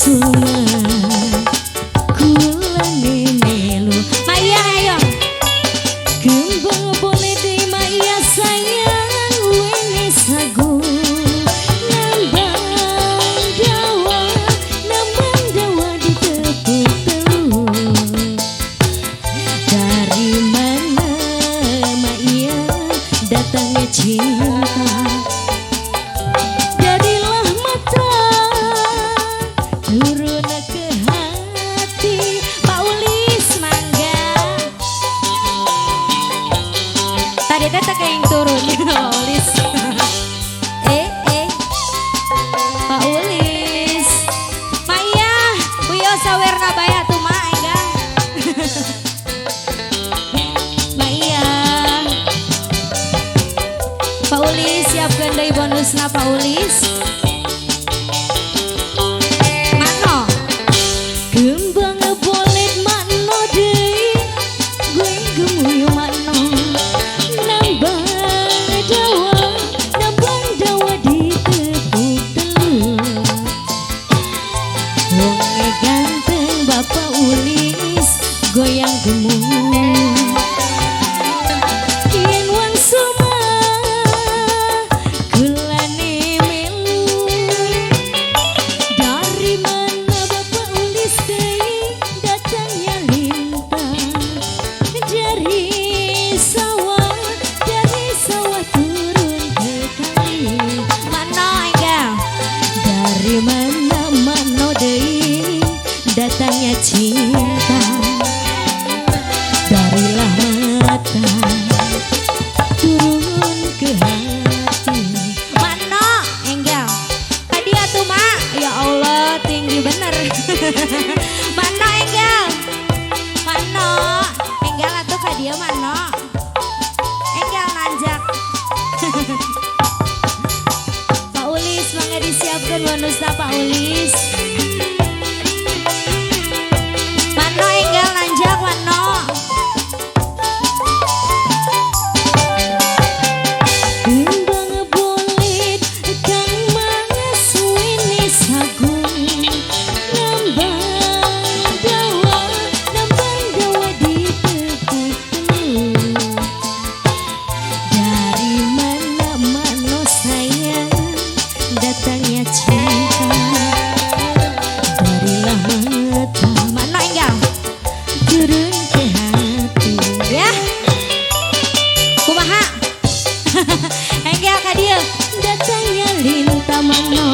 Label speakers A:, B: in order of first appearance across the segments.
A: suma kulane melu Maya ayo kembang boleh di Maya sayang wene sagu nambang dawa ditepuk telu. Dari mana Maya datangnya cinta, jadilah mata turun ke hati. Pak Ulis mangga tadi teh yang turun Pak Ulis. Pak Ulis Maya uyo sawerna bae atuh mak enggang. Maya Pak Ulis siapkeun deui bonusna Pak Ulis. Mano kembang bolet mano deui gue gemuyu mano nambang dawa ditepuk telu. Wong ganteng Bapak Ulis goyang gemuyu yen wang suma kulane melu. Dari mana Bapak Ulis deui datangnya lintang, dari sawah turun ke kali. Mano enggal dari mana mano deui datangnya cinta, darilah mata turun ke hati. Mano enggal tadi atuh mak, ya Allah tinggi bener. Mano enggal, mano enggal atuh ka dieu mano enggal nanjak. Pak Ulis mangga disiapkeun bonusna Pak Ulis. Mano enggal nanjak mano. Kembang bolet kang mas wene sagu nambang dawa ditepuk telu. Dari mana mano sayang datangnya cinta, darilah mata mano enggal turun ke hati. Ya kumaha enggal ka dieu datangnya lintah mano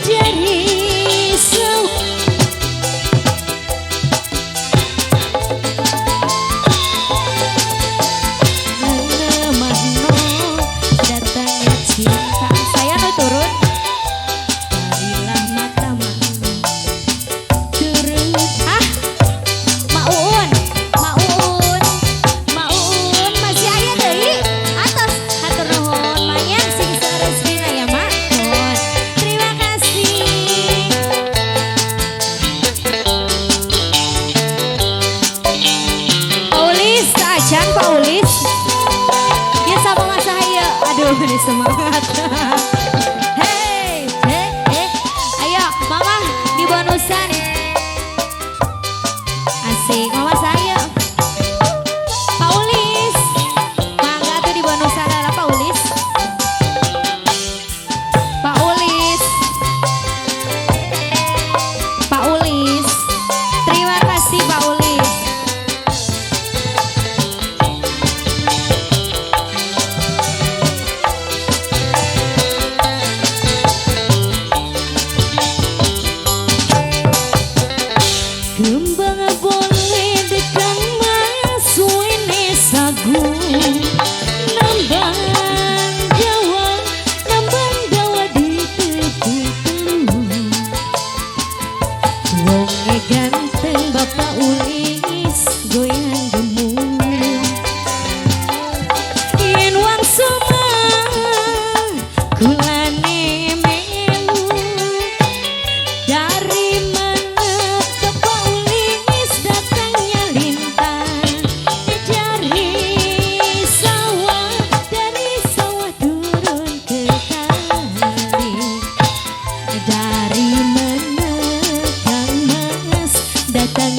A: dari sawah. Mano datangnya cinta, saya nu turun darilah mata mano turun. Ah Ma Uun, Ma Uun, Ma Uun masih aya deui atos hatur nuhun Maya sing sarezkina ya Mak. Nuhun. Terima kasih. Pak Ulis, acan Pak Ulis. Ya sama Mas Ahaye. Aduh ini semangat. Hey, hey, hey. Ayo Mama di bonusan. Asik, Mama saya. Pak Ulis. Mangga tuh di bonusan ada Pak Ulis. Pak Ulis. Pak Ulis. Terima kasih Pak Ulis.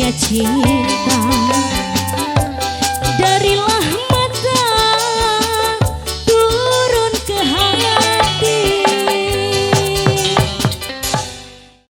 A: Beratnya cinta.